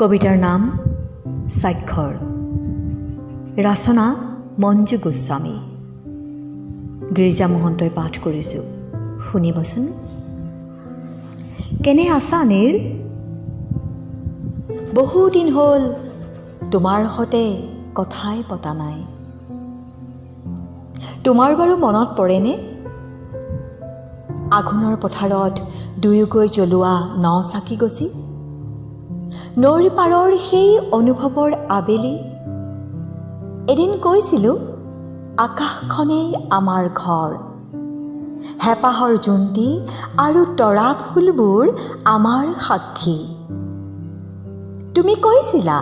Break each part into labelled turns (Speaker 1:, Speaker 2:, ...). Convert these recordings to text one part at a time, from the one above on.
Speaker 1: কবিতাৰ নাম স্বাক্ষৰ, ৰচনা মঞ্জু গোস্বামী। গীৰ্জা মহন্তই পাঠ কৰিছোঁ, শুনিবচোন। কেনে আছা নীৰ? বহুদিন হ'ল তোমাৰ সতে কথাই পতা নাই। তোমাৰ বাৰু মনত পৰেনে আঘোণৰ পথাৰত দুয়োগৈ জ্বলোৱা ন চাকি গছি, নৈৰ পাৰৰ সেই অনুভৱৰ আবেলি? এদিন কৈছিলোঁ, আকাশখনেই আমাৰ ঘৰ, হেঁপাহৰ জোনটি আৰু তৰা ফুলবোৰ আমাৰ সাক্ষী। তুমি কৈছিলা,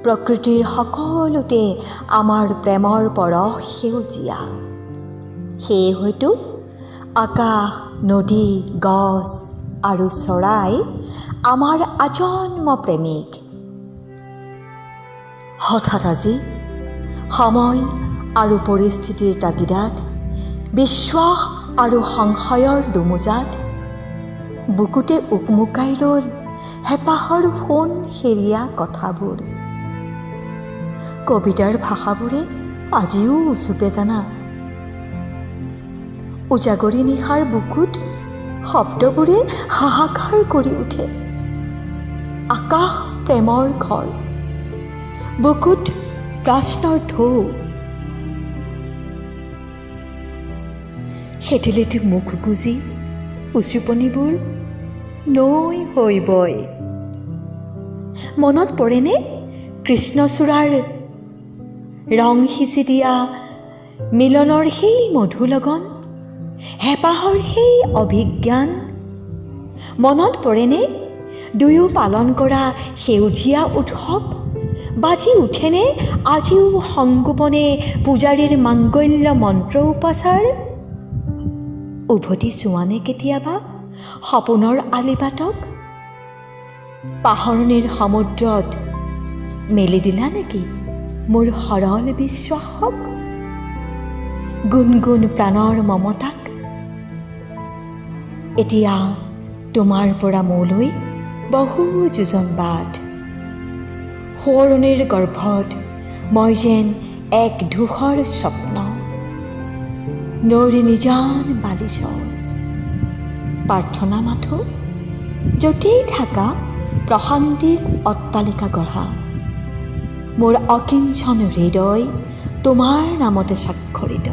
Speaker 1: প্ৰকৃতিৰ সকলোতে আমাৰ প্ৰেমৰ পৰশ সেউজীয়া। সেয়ে হয়তো আকাশ, নদী, গছ আৰু চৰাই আমাৰ আজন্ম প্ৰেমিক। হঠাৎ আজি সময় আৰু পৰিস্থিতিৰ তাগিদাত, বিশ্বাস আৰু সংশয়ৰ দোমোজাত বুকুতে উকমুকাই ৰ'ল হেঁপাহৰ সোণ সেৰীয়া কথাবোৰ। কবিতাৰ ভাষাবোৰে আজিও উচুপে জানা। উজাগৰী নিশাৰ বুকুত শব্দবোৰে হাহাকাৰ কৰি উঠে। আকাশ প্ৰেমৰ ঘৰ, বুকুত প্ৰশ্নৰ ঢৌ। শেতেলিত মুখ গুজি উচুপনিবোৰ নৈ হৈ বয়। মনত পৰেনে কৃষ্ণচূড়াৰ ৰং সিঁচি দিয়া মিলনৰ সেই মধু লগন, হেঁপাহৰ সেই অভিজ্ঞান? মনত পৰেনে দুয়ো পালন কৰা সেউজীয়া উৎসৱ? বাজি উঠেনে আজিও সংগোপনে পূজাৰীৰ মাংগল্য মন্ত্ৰ উপাচাৰ? উভতি চোৱানে কেতিয়াবা সপোনৰ আলিবাটক? পাহৰণিৰ সমুদ্ৰত মেলি দিলা নেকি মোৰ সৰল বিশ্বাসক, গুণগুণ প্ৰাণৰ মমতাক? এতিয়া তোমাৰ পৰা মোলৈ বহু যোজন বাট। সোঁৱৰণিৰ গৰ্ভত মই যেন এক ধূসৰ স্বপ্ন, নৈৰ নিজান বালিচৰ। প্ৰাৰ্থনা মাথো, য'তেই থাকা প্ৰশান্তিৰ অট্টালিকা গঢ়া। মোৰ অকিঞ্চন হৃদয় তোমাৰ নামতে স্বাক্ষৰিত।